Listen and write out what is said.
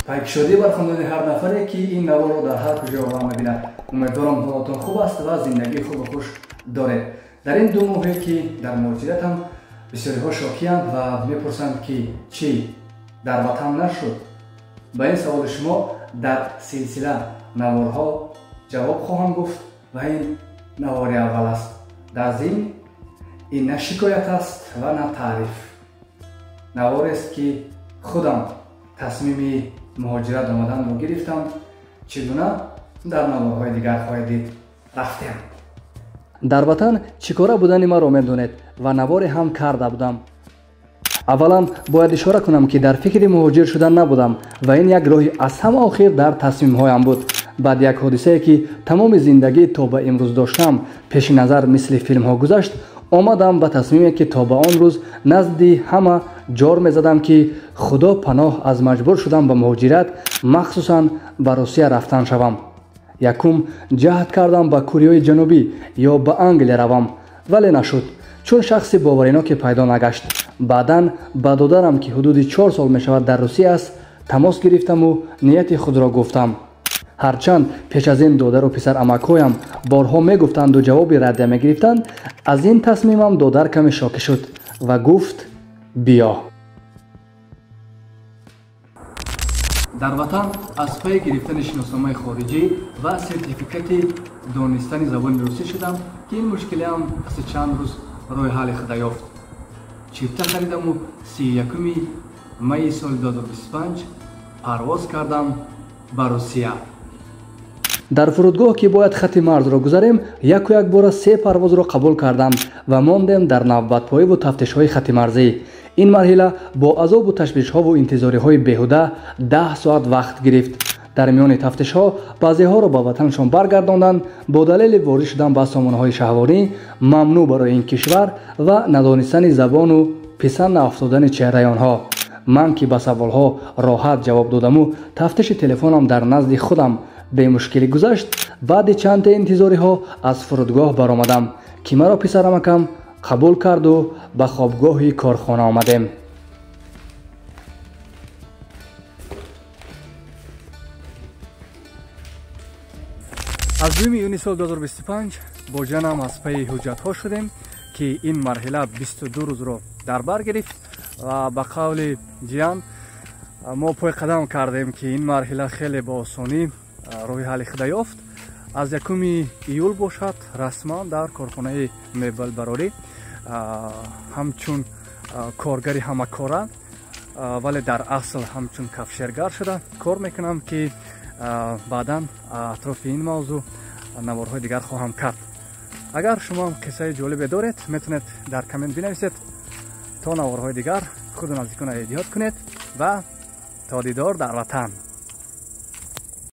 Пайкшодӣ бархондани ҳар нафаре, ки ин наворро дар ҳар куҷо ва мебинад. Умедворам, ҳолатон хуб аст ва зиндагии хубу хуш доред. Дар ин 2 моҳе, ки дар муҳоҷиратам, бисёриҳо шокиянд ва мепурсанд, ки чӣ дар ватан нашуд. Ба ин саволи шумо дар силсила наворҳо ҷавоб хоҳам гуфт ва ин навори аввал аст. Дар зимн ин на шикоят аст ва на таъриф. Наворест, ки худам тасмими муҳоҷират омаданро гирифтам. Чӣ гуна дар наворҳои дигар хоҳед дид. Рафтем. Дар ватан чӣ кора будани маро медонед ва наворе ҳам карда будам. Аввалан бояд ишора кунам, ки дар фикри муҳоҷир шудан набудам ва ин як роҳи аз ҳама охир дар тасмимҳоям буд. Баъд як ҳодисае, ки тамоми зиндагӣ то ба имрӯз доштам пеши назар мисли филмҳо гузашт, омадам ба тасмиме, ки то ба он рӯз назди ҳама ҷор мезадам, ки худо паноҳ аз маҷбур шудам ба муҳоҷират, махсусан ба Русия рафтан шавам. Якум ҷаҳд кардам ба Кореяи Ҷанубӣ ё ба Англия равам, вале нашуд, чун шахси бовариноке пайдо нагашт. Баъдан ба додарам, ки ҳудуди 4 сол мешавад дар Русия аст, тамос гирифтаму нияти худро гуфтам. Ҳарчанд пеш аз ин додару писарамакҳоям борҳо мегуфтанду ҷавоби раддия мегирифтанд, аз ин тасмимам додар каме шокӣ шуд ва гуфт: биё. Дар ватан аз пайи гирифтани шиносномаи хориҷӣ ва сертификати донистани забони русӣ шудам, ки ин мушкилиам паси чанд рӯз роҳи ҳалли худа ёфт. Чипта харидаму 31 майи соли 2025 парвоз кардам ба Русия. Дар фурудгоҳ, ки бояд хати марзро гузарем, яку якбора 3 парвозро қабул кардам ва мондем дар навбатпоиву тафтишҳои хати марзӣ. Ин марҳила бо азобу ташвишҳову интизориҳои беҳуда 10 соат вақт гирифт. Дар миёни тафтишҳо баъзеҳоро ба ватанашон баргардонданд бо далели ворид шудан ба сомонаҳои шаҳвонӣ, мамнӯъ барои ин кишвар ва надонистани забону писанд наафтодани чеҳраи онҳо. Ман, ки ба саволҳо роҳат ҷавоб додаму тафтиши телефонам дар назди худам бемушкилӣ гузашт, баъди чанде интизориҳо аз фурудгоҳ баромадам, ки маро писарамакам қабул карду ба хобгоҳи корхона омадем. Аз 2 июни соли 2025 бо ҷанам аз пайи ҳуҷҷатҳо шудем, ки ин марҳила 22 рӯзро дар бар гирифт ва ба қавли ҷиян мо пой қадам кардем, ки ин марҳила хеле ба осонӣ роҳи ҳалли худа ёфт. Аз 1 июл бошад расман дар корхонаи мебелбарорӣ ҳамчун коргари ҳамакора, вале дар асл ҳамчун кафшергар шуда кор мекунам, ки баъдан атрофи ин мавзӯъ наворҳои дигар хоҳам кард. Агар шумо ҳам қиссаи ҷолибе доред, метавонед дар коммент бинависед. То наворҳои дигар худу наздикона эҳтиёт кунед ва то дидор дар ватан.